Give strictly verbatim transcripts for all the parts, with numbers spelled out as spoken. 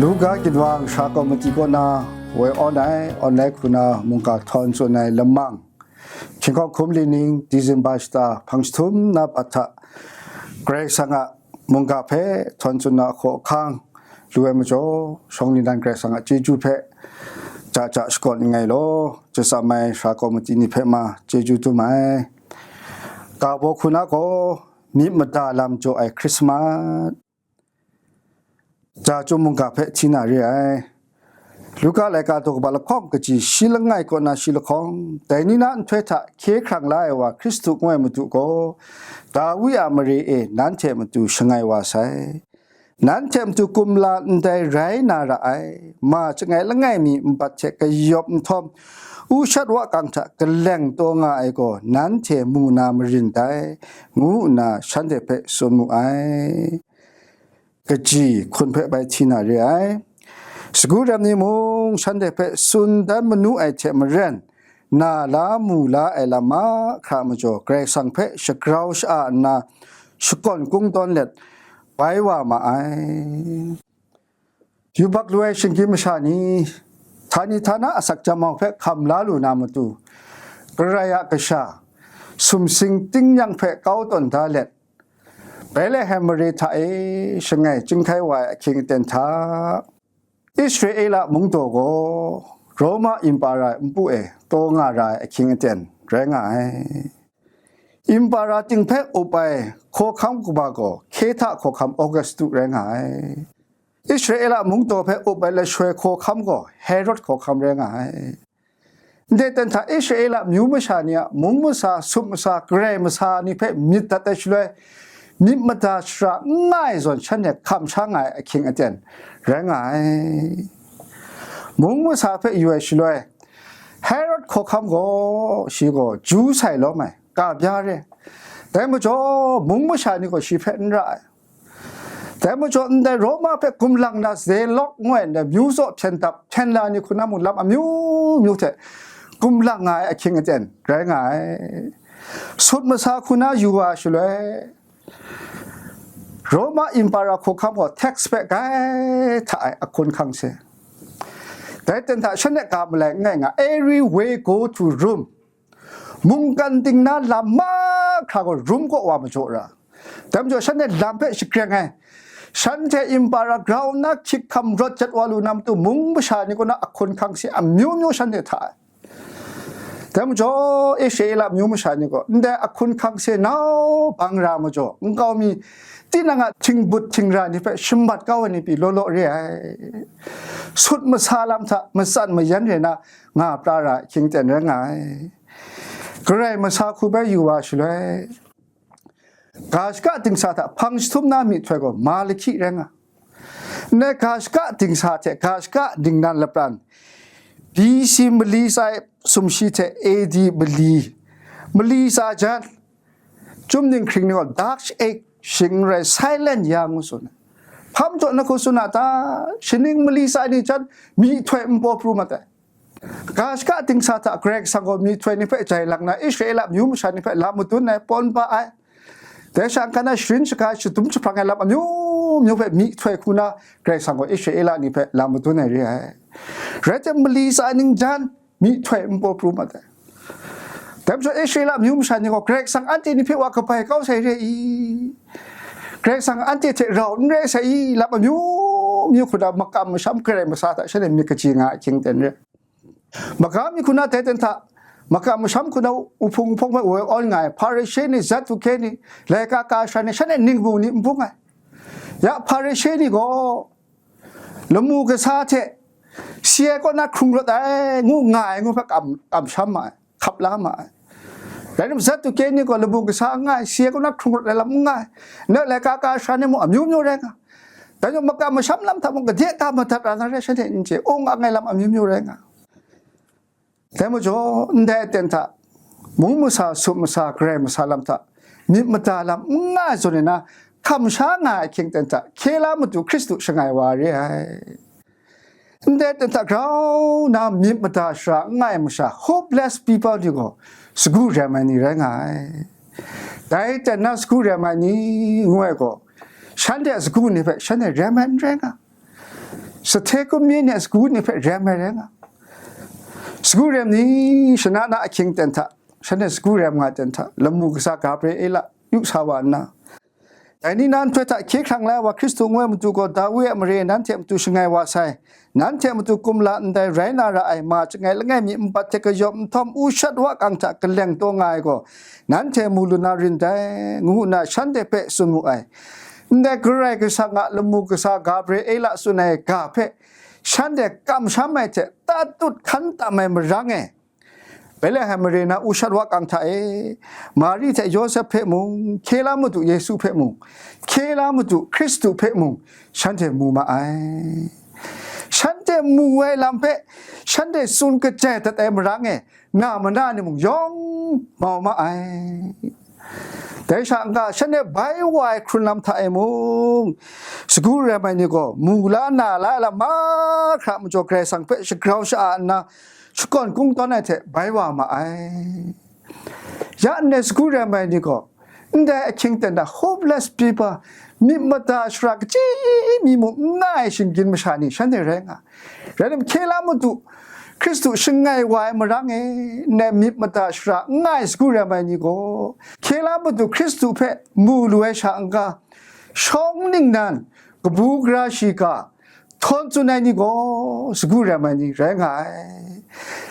Luka ginwang sara kawmati kaw na woi awn ai, awn lai hku na mungga htawn tsun ai lamang, hkying hkawng hkum li ning Disemba shata hpang jahtum na bat hta Karai Kasang a mungga hpe htawn tsun na ahkaw ahkang lu ai majaw, shawng nnan Karai Kasang a chyeju hpe ja ja shakawn nngai law, jatsam ai sara kawmati ni hpe ma chyeju dum ai. Ga baw hku na gaw, myit mada lam jaw ai Hkrismat, ja chyum mungga hpe hti na re ai. Luka laika daw kaba lahkawng kaji shi langai kaw na shi lahkawng, dai ni na nhtoi hta hkye hkrang la ai wa Hkristu ngu ai Madu gaw, Dawi a mare e nanhte matu shangai wa sai. Nanhte matu kumla ndai rai na ra ai, ma chyangai langai mi nbat hte kayawp nhtawm, u shat wa kang hta kaleng taw nga ai gaw nanhte mu na marin dai, ngu nna shanhte hpe tsun mu ai. Kaji hkun hpe bai hti na re ai. Sagu rem ni mung shanhte hpe tsun dan manu ai hte maren, na la mu la ai lam mahkra majaw, Karai Kasang hpe shagrau sha-a nna shakawn kungdawn let bai wa ma ai. Yubak lu ai shinggyim masha ni, htani htana asak chyam mau hpe hkam la lu na matu, Karai a Kasha, sumsing tingnyang hpe kau tawn da let, Betlehem mare hta e shangai chyinghkai wa ai ahkying aten hta, Israela mungdaw gaw Roma Impara npu e taw nga ra ai ahkying aten rai nga ai. Impara ting hpe up ai hkawhkam kaba gaw Hkehta hkawhkam Augustu rai nga ai. Israela mungdaw hpe up ai lashoi hkawhkam gaw Herod hkawhkam rai nga ai. Ndai ten hta Israela myu masha ni a mung masa, sut masa, Karai masa ni hpe myit dat ai shaloi, myit mada shara n nga ai zawn shanhte hkam sha nga ai ahkying aten rai nga ai. Mung masa hpe yu ai shaloi, Herod hkawhkam gaw, shi gaw Ju sai lawm ai, ka bya re. Dai majaw, mung masha ni gaw shi hpe n ra ai. Dai majaw, ndai Roma hpe gumlang na Zelok ngu ai ndai myu zaw hpyen dap hpyen la ni hku na mung lam amyu myu hte gumlang nga ai ahkying aten rai nga ai. Sut masa hku na yu wa shaloi, Roma Impara hkawhkam gaw tax hpe gai hta ai ahkun hkang se. Dai ten hta shanhte ga malai n ngai nga, every way go to Rome. Mungkan ting na lam mahkra gaw Rum kaw wa majaw ra. Dai majaw shanhte lam hpe shagreng ai, shanhte Impara grau nna hkyik hkam rawt jat wa lu na matu mung masha ni kaw na ahkun hkang se amyu myu shanhte hta ai. Dai majaw, Israela myu masha ni gaw ndai ahkun hkang se nau bang ra majaw, nkau mi, tinang a htingbut htingra ni hpe shambat kau ai ni pyi law law re ai. Sut masa lam hta matsan mayan re na nga pra ra ahkying ten rai nga ai. Karai masa hku bai yu wa shaloi, ga shaka dingsa hta hpang jahtum na myihtoi gaw Malahki rai nga. Ndai ga shaka dingsa hte ga shaka ningnan lapran, B C mali tsa e sumshi hte A D mali, mali tsa jan, chyum dinghkring ni gaw Dark Age shing n rai, Silent Year ngu tsun ai. Hpa majaw na hku tsun a ta? Shaning mali tsa ni jan myihtoi n paw pru mat ai. Ga shaka dingsa hta Karai Kasang gaw myihtoi ni hpe jai lang na, Israela myu masha ni hpe lam madun ai, pawn ba ai. Dai sha n-ga na sharin shaga shadum jahprang ai lam amyu myu hpe myihtoi hku na Karai Kasang gaw Israela ni hpe lam madun ai re ai. Rai tim, mali tsa ning jan myihtoi n paw pru mat ai. Dai majaw, Israela myu masha ni gaw Karai Kasang anhte ni hpe wa kabai kau sai re i? Karai Kasang anhte hte rau n rai sai i? Lam amyu myu hku na makam masham Karai masa hta shanhte myit kaji nga ai ahkying ten re. Maga mi hku na dai ten hta, makam masham hku na uhpung uhpawng hpe woi awn nga ai Hparishe ni, Zaduke ni, laika kasha ni, shanhte ningmu ni n bung ai. Ya Hparishe ni gaw, lamu kasa hte si ai kaw na hkrung rawt ai, ngu nga ai ngu hpe kam, kamsham ma ai, hkap la ma ai. Rai nna, Zaduke ni gaw lamu kasa n nga ai, si ai kaw na hkrung rawt ai lam n nga ai, na laika kasha ni mung amyu myu rai nga. Dai majaw, makam masham lam hta mung gade ga madat ra na re, shanhte n chye, ung ang ai lam amyu myu rai nga. Dai majaw, ndai aten hta, mung masa, sut masa, Karai masa lam hta myit mada lam n nga ai zawn e na, hkam sha nga ai ahkying ten hta, hkye la matu Hkristu shangai wa re ai. Ndai ten hta grau na myit mada shara n nga ai masha, hopeless people ni gaw, sagu rem ai ni rai nga ai. Dai ten na sagu rem ai ni ngu ai gaw, shanhte a sagu ni hpe shanhte rem ai n rai nga. Sahte kun mi ni a sagu ni hpe rem ai rai nga. Sagu rem ni shana na ahkying ten hta, shanhte sagu rem nga ten hta, lamu kasa Gabriela yu sa wa nna, dai ni na nhtoi hta hkye hkrang la ai wa Hkristu ngu ai matu gaw, Dawi a mare nanhte matu shangai wa sai. Nanhte matu kumla ndai rai na ra ai, ma chyangai langai mi npat hte kayawp nhtawm, u shat wa kang hta kaleng taw nga ai gaw, nanhte mu lu na rin dai, ngu nna shanhte hpe tsun mu ai. Ndai Karai Kasang a lamu kasa Gabriela tsun ai ga hpe shanhte kamsham ai hte tatut hkan tam ai marang e, Betlehem mare na u shat wa kang hta e, Mari hte Yawsep hpe mung, hkye la matu Yesu hpe mung, hkye la matu Hkristu hpe mung, shanhte mu ma ai. Shanhte mu ai lam hpe shanhte tsun kajai dat ai marang e, na mada ni mung yawng mau ma ai. Dai sha n-ga, shanhte bai wa ai hkrun lam hta e mung, sagu rem ai ni gaw, mu la na la ai lam mahkra majaw Karai Kasang hpe shagrau sha-a nna, shakawn kungdawn ai hte bai wa ma ai. Ya ndai sagu rem ai ni gaw, ndai ahkying ten hta hopeless people, myit mada shara kachyi mi mung n nga ai shinggyim masha ni shanhte rai nga. Rai nme, hkye la matu Hkristu shangai wa ai marang e, ndai myit mada shara n nga ai sagu rem ai ni gaw, hkye la matu Hkristu hpe mu lu ai sha n-ga, shawng ningnan, kabu gara shiga, htawn tsun ai ni gaw, sagu rem ai ni rai nga ai.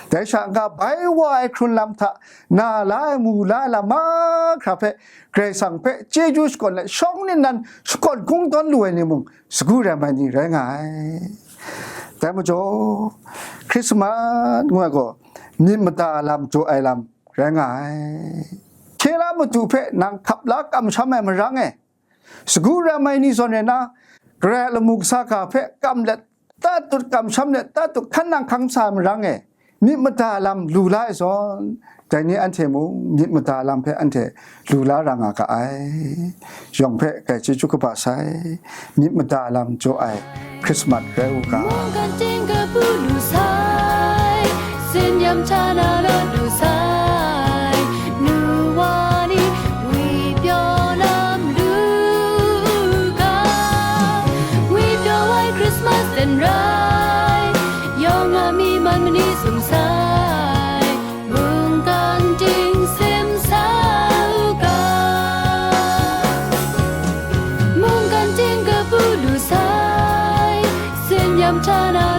Dai sha n-ga, bai wa ai hkrun lam hta na la ai, mu la ai lam mahkra hpe Karai Kasang hpe chyeju shakawn let, shawng ningnan shakawn kungdawn lu ai ni mung, sagu rem ai ni rai nga ai. Dai majaw, Hkrismat ngu ai gaw, myit mada lam jaw ai lam rai nga ai. Hkye la matu hpe nang hkap la kamsham ai marang e, sagu rem ai ni zawn rai nna, Karai a lamu kasa ga hpe kam let, tatut kamsham let, tatut hkan nang hkang sa ai marang e, myit mada lam lu la ai zawn, dai ni anhte mung myit mada lam hpe anhte lu la ra nga ga ai. Yawng hpe kai chyeju kaba sai, myit mada lam jaw ai Hkrismat rai u ga. Mungkan ting kabu lu sai, sinyam hta na lawt lu sai, nu wa ni ngwi pyaw lam lu ga, ngwi pyaw ai Christmas ten rai, yawng a mi man mani sung sai, mungkan ting sim sa u ga. Mungkan ting kabu lu sai, sinyam hta na